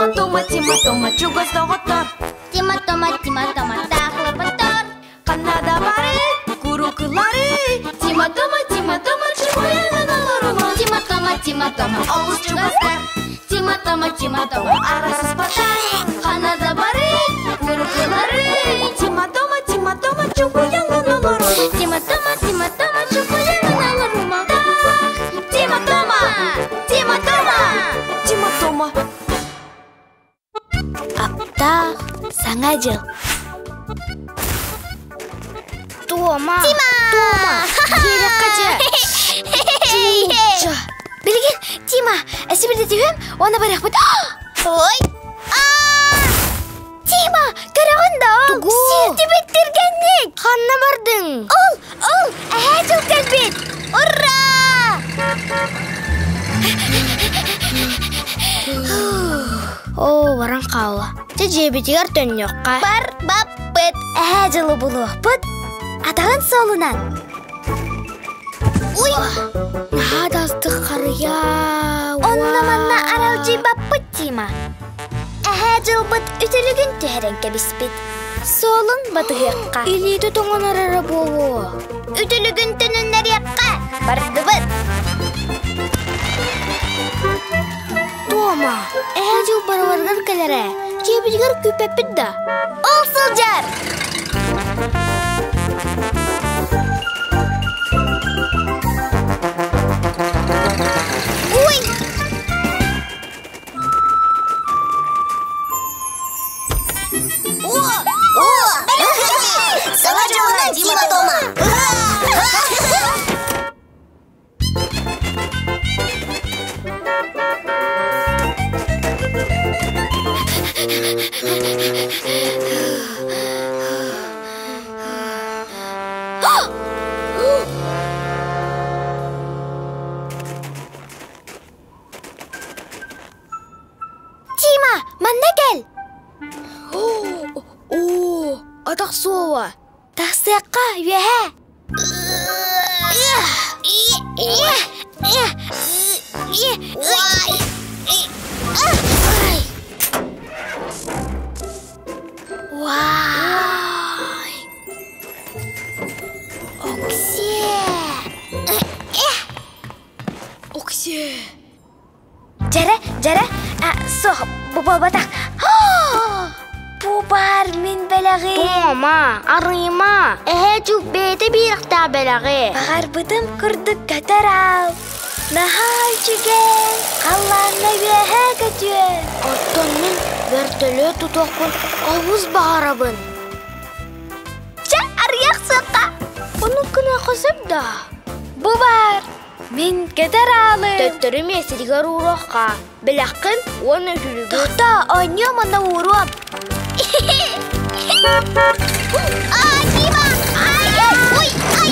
Тима Тома, Тима Тома, чугас доҕоттор. Тима Тома, Тима Тома, таахлапаттар. Ханна да бары, курукулары. Тима Тома, Тима Тома, чугуйанан олорума. Тима Тома, Тима Тома, олус чугастар. Тима Тома, Тима Тома, арасыспаттар. Ханна да бары, курукулары. Тима Тома, Тима Тома, чугуйанан олорума. Тима Тома, Тима Тома, чугуйанан олорума. Тима Тома, Тима Тома, Тима Тома. Аптаах Саҥа дьыл Тома! Тима! Тома! Киэрэххэ дьэ! Билигин Тима, эсибирде түһүм, уонна барыахпыт. Ой! Тима, көрөҕүн да ол? Тугу? Сиэтибит түргэнник! Ханна бардыҥ? Ол, ол, эһээ дьыл кэлбит! Ура! Оо, баран хаалла. Дьэ дьиэбитигэр төннүөххэ. Бар баппыт. Эһээ дьылы булуохпут. Атаҕын суолунан. Уй! Наһаа да астык харыйа. Онно-манна аралдьыйбаппыт Тима. Эһээ дьылбыт үтүлүгүн түһэрэн кэбиспит. Суолун батыһыахха. Илиитэ тоҥон эрэрэ буолуо. Үтүлүгүн төнүннэриэххэ. Бардыбыт. Тома, эһээ дьыл барыларыгар кэлэрэ. Дьиэбитигэр күүппэппит да. Ол сылдьар. Ой! О! О! Саҥа дьылынан Тима Тома! Тима, манна кэл! Оо, атах суола! Тахсыахха, үөһэ! Уай! Оксие! Оксие! Дьэрэ, дьэрэ, суох, бу буолбатах. Бу баар мин бэлэҕим. Тома, арыйма, эһээ чук бэйэтэ биэрэхтээх бэлэҕи. Баҕарбытым курдук көтөр аал. Наһаа үчүгэй, халлааҥҥа үөһээ көтүө. Оттон мин вертолет тутуохпун олус баҕарабын. Чэ, арыйах суохха. Ону гыныахха сөп да. Бу баар. Мин көтөр аалым. Төттөрү миэстэтигэр ууруохха. Бэлэххин уонна үтүлүгү. Тохтоо, оонньуом уонна ууруом. А, Тима! Ай, ой, ай!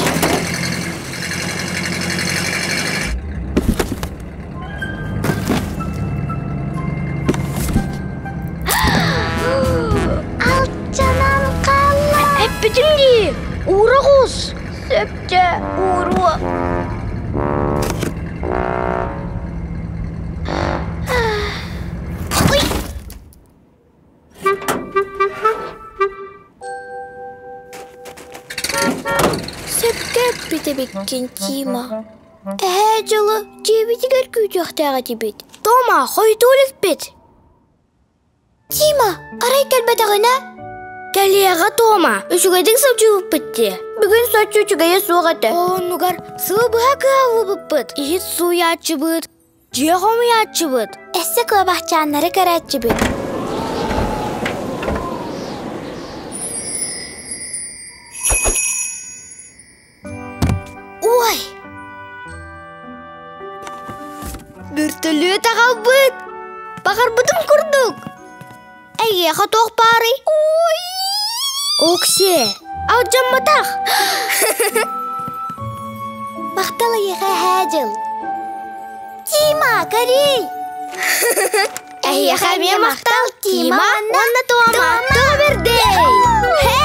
Алчанан хаалла. Эппитим дии, уура оҕус. Сөпчө ууруо. Ой! Сөпкө эппит эбиккин, Тима. Эһээ дьылы дьиэбитигэр күүтүөхтээх этибит. Тома, хойутуу иликпит. Тима, арай кэлбэтэҕинэ? Кэлиэҕэ, Тома, үчүгэйдик сылдьыбыппыт дии. Бүгүн соччо үчүгэйэ суох этэ. Оннугар сылы быһа кыһаллыбыппыт. Иһит сууйааччыбыт, дьиэ хомуйааччыбыт. Эссе куобахчааннары көрөөччүбүт. Ой! Бөртөлүөт аҕалбыт! Баҕарбытым курдук! Эйиэхэ туох баарый? Ой! Оксе, алдьамматах! Махтал эйиэхэ эһээ дьыл. Тима, көрүй! Эйиэхэ эмиэ махтал, Тима уонна Тома. Тоҕо бердей!